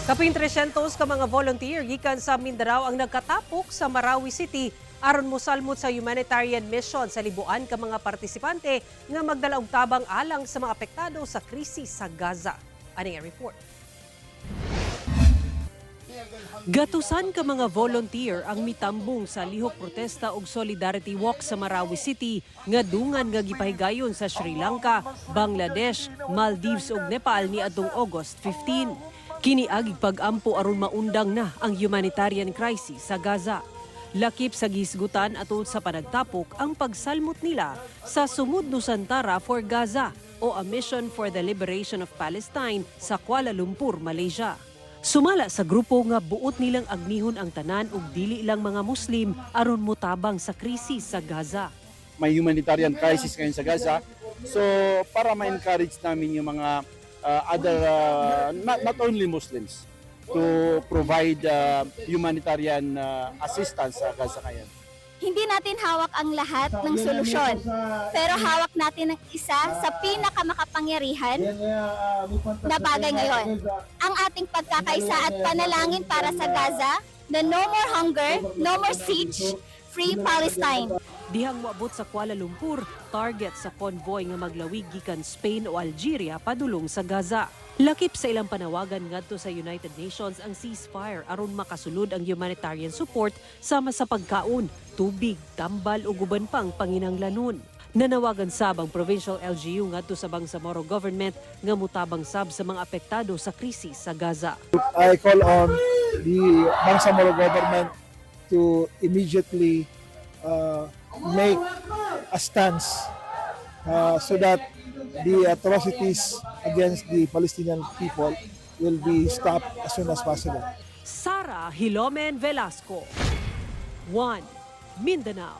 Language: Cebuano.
Kapin 300 ka mga volunteer gikan sa Mindanao ang nagkatapok sa Marawi City aron mosalmot sa humanitarian mission sa libuan ka mga partisipante nga magdala og tabang alang sa mga apektado sa krisis sa Gaza. Ani ang report. Gatusan ka mga volunteer ang mitambong sa lihok protesta ug solidarity walk sa Marawi City nga dungan nga gipahigayon sa Sri Lanka, Bangladesh, Maldives ug Nepal niadtong August 15. Kini agig pag-ampo aron maundang na ang humanitarian crisis sa Gaza. Lakip sa gihisgutan atol sa panagtapok ang pagsalmot nila sa Sumud Nusantara for Gaza o a Mission for the Liberation of Palestine sa Kuala Lumpur, Malaysia. Sumala sa grupo nga buot nilang agnihon ang tanan ug dili lang mga Muslim aron motabang sa krisis sa Gaza. May humanitarian crisis ngayon sa Gaza. So para ma-encourage namin yung mga other, not only Muslims, to provide humanitarian assistance sa Gaza ngayon. Hindi natin hawak ang lahat ng solusyon, pero hawak natin ang isa sa pinakamakapangyarihan na bagay ngayon. Ang ating pagkakaisa at panalangin para sa Gaza na no more hunger, no more siege, free Palestine. Dihang moabot sa Kuala Lumpur, target sa convoy nga maglawig gikan Spain o Algeria padulong sa Gaza. Lakip sa ilang panawagan ngadto sa United Nations ang ceasefire aron makasulod ang humanitarian support sama sa pagkaon, tubig, tambal ug uban pang panginanglanon. Nanawagan sab ang provincial LGU ngadto sa Bangsamoro government nga mutabang sab sa mga apektado sa krisis sa Gaza. I call on the Bangsamoro government to immediately make a stance so that the atrocities against the Palestinian people will be stopped as soon as possible. Sara Hilomen Velasco. 1. Mindanao.